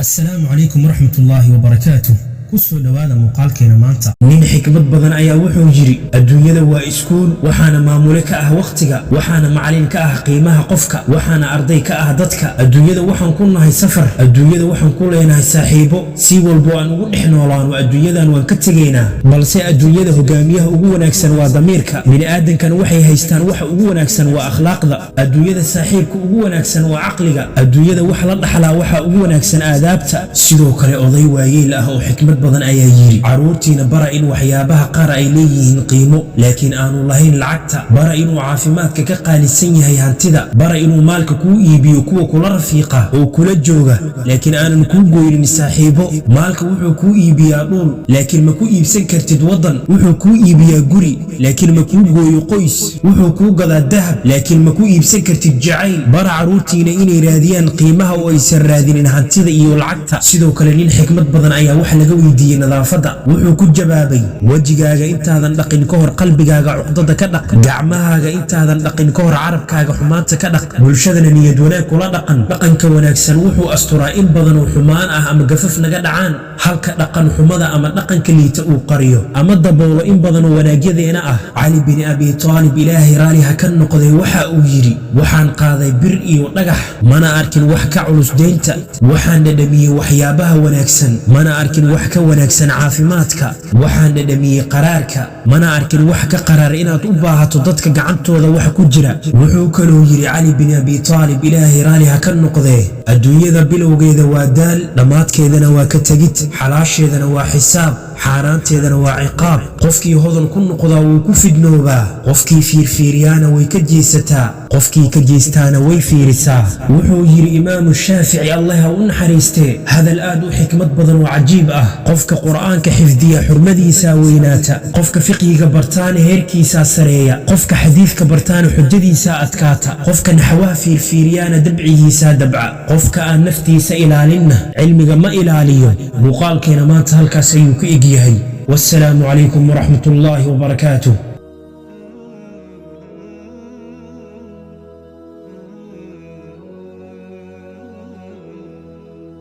Asalaamu calaykum waraxmatullaahi wabarakaatu. Ku soo dhowaada muuqaalkeena maanta. Nin xikmad badan ayaa wuxuu yidhi: "Adduunyada waa iskuul, waxaana maamule ka ah wakhtiga, waxaana macalin ka ah qiimaha qofka, waxaana arday ka ah dadka. Adduunyada waxaan ku nahay safar, adduunyada waxaan ku leenahay saaxiibo. Si walbo aan ugu dhex noolaano adduunyadan, waan ka tegaynaa. Balse adduunyada hogaamiyaha ugu wanaagsan waa damiirka. Bini'aadankan waxay haystaan waxa ugu wanaagsan waa akhlaaqda. Adduunyada saaxiibka ugu wanaagsan waa caqliga. Adduunyada wax la dhaxlaa waxa ugu wanaagsan aadaabta." Sidoo kale, oday waayeel ah oo xikmad badan ayaa yidhi: "Carruurtiina bara in waxyaabaha qaar ay leeyihiin qiimo, laakiin aanu lahayn lacagta. Bara inuu caafimaadka ka qaalisan yahay hantida. Bara inuu maalka kuu iibiyo kuwa kula rafiiqa oo kula jooga, laakiin aanan kuu goynin saaxiibo. Maalka wuxuu kuu iibiyaa dhul, laakiin ma ku iibsan kartid waddan. Wuxuu kuu iibiyaa guri, laakiin ma kuu gooyo qoys. Wuxuu kuu gadaa dahab, laakiin ma ku iibsan kartid jacayl. Bara carruurtiina inay raadiyaan qiimaha oo aysan raadinin hantida iyo lacagta." Sidoo kale, nin xikmad badan ayaa wax laga weydiiyey nadaafadda. Wuxuu ku jawaabay: "Wejigaaga intaadan dhaqin ka hor, qalbigaaga cuqdada ka dhaq. Gacmahaaga intaadan dhaqin ka hor, carabkaaga xumaanta ka dhaq. Bulshadana niyad wanaag kula dhaqan. Dhaqanka wanaagsan wuxuu asturaa in badan oo xumaan ah ama gafaf naga dhacaan, halka dhaqan xumada ama dhaqanka liita uu qariyo ama daboolo in badan oo wanaagyadeena ah." Cali bin Abi Taalib, Ilaahay raali ha ka noqday, waxa uu yidhi: "Waxaan qaaday bir iyo dhagax, mana arkin wax ka culus deynta. Waxaan dhadhamiyey waxyaabaha wanaagsan, mana arkin wax ka wanaagsan caafimaadka. Waxaan dhadhamiyey qaraarka, mana arkin wax ka qaraar inaad u baahato dadka gacantooda wax ku jira." Wuxuu kaloo yidhi Cali bin Abi Taalib, Ilaahay raali ha ka noqdee: "Adduunyada bilowgeeda waa daal, dhammaadkeedana waa ka tegid. Xalaasheedana waa xisaab, xaaraanteedana waa ciqaab. Qofkii hodan ku noqdaa wuu ku fidnoobaa, qofkii fiirfiiriyaana way ka jeesataa, qofkii ka jeestaana way fiirisaa." Wuxuu yidhi Imaamu Shaafici, Allah ha u naxariistee, hadal aad u xikmad badan oo cajiib ah: "Qofka Qur'aanka xifdiya xurmadiisaa weynaata, qofka fiqhiga bartaana heerkiisaa sareeya, qofka xadiidka bartaana xujadiisaa adkaata, qofka naxwaha fiirfiiriyaana dabcigiisaa dabca. Qofka aan naftiisa ilaalinna cilmiga ma ilaaliyo." Muuqaalkeena maanta halkaas ayuu ku egyahay. Wassalaamu calaykum waraxmat ullaahi wabarakaatuh.